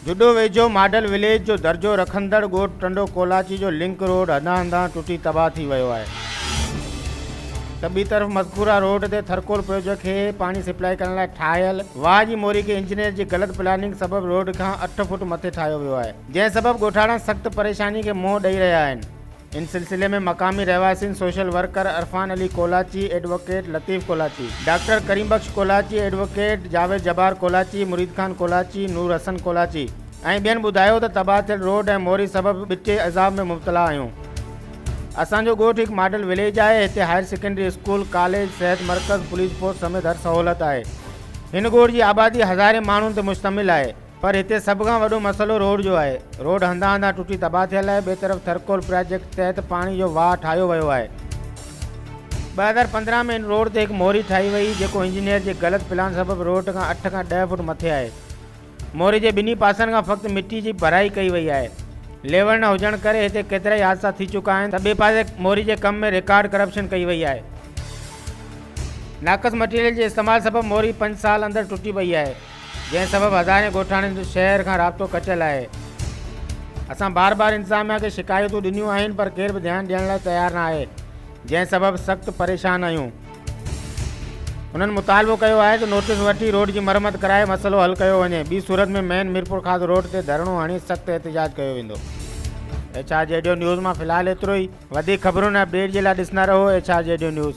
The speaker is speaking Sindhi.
جڏو ويجهو ماڊل وليج جو درجو رکندڙ ڳوٺ ٽنڊو ڪولاچي جو لنڪ روڊ هنڌان هنڌان ٽٽي تباهه ٿي ويو آهي ته ٻي طرف مذڪوره روڊ تي ٿرڪول پروجيڪٽ کي پاڻي سپلائي ڪرڻ لاء ٺاهيل واهه جي موري کي انجنيئر جي غلط پلاننگ سبب روڊ کان اٺ فوٽ مٿي ٺاهيو ويو آهي جنهن سبب ڳوٺاڻا سخت پريشاني کي منهن ڏئي رهيا آهن. ان سلسلي ۾ مقامي رهواسين social worker Irfan Ali Kolachi, advocate Latif Kolachi, doctor Karim Bakhsh Kolachi, advocate Javed Jabbar Kolachi, Murid Khan Kolachi, Noor Hassan Kolachi ۽ ٻين ٻڌايو ته تباهه ٿيل روڊ ۽ موري سبب ٻٽي عذاب ۾ مبتلا آهيون. اسان جو ڳوٺ هڪ ماڊل وليج آهي، هتي هائير سيڪنڊري اسڪول، ڪاليج، صحت مرڪز، پوليس پوسٽ سميت هر سهولت آهي. هن ڳوٺ جي آبادي هزارين ماڻهن تي مشتمل آهي. پر هتي سڀ کان وڏو مسئلو روڊ جو آهي، روڊ هنڌان هنڌان ٽٽي تباهه ٿيل آهي، ٻئي طرف ٿرڪول پراجيڪٽ تحت پاڻي جو واهه ٺاهيو ويو آهي. 2015 ۾ ان روڊ تي هڪ موري ٺاهي وئي، جيڪو انجنيئر جي غلط پلان سبب روڊ کان اٺ کان ڏهه فوٽ مٿي آهي. موري جي ٻنهي پاسن کان فقط مٽي جي ڀرائي ڪئي وئي آهي. ليول نه هجڻ ڪري هتي ڪيترائي حادثا ٿي چڪا آهن ته ٻئي پاسي موري جي ڪم ۾ رڪارڊ ڪرپشن ڪئي وئي آهي. ناقص مٽيريل جي استعمال سبب موري پنج سال اندر ٽٽي پئي آهي. جنهن سبب هزارين ڳوٺاڻن جو شهر کان رابطو ڪٽيل آهي. اسان بار بار انتظاميا کي شڪايتون ڏنيون آهن پر ڪير به ڌيان ڏيڻ لاء تيار نه آهي جنهن سبب سخت پريشان آهيون. هنن مطالبو ڪيو آهي ته نوٽيس وٺي روڊ جي مرمت ڪرائي مسئلو حل ڪيو وڃي ٻي صورت ۾ مين ميرپورخاص روڊ تي ڌرڻو هڻي سخت احتجاج ڪيو ويندو. ايڇ آر جي ڊيو نيوز مان في الحال ايترو ئي وڌيڪ خبرن ۽ اپڊيٽ جي لاء ڏسندا رهو ايڇ آر جي ڊيو نيوز.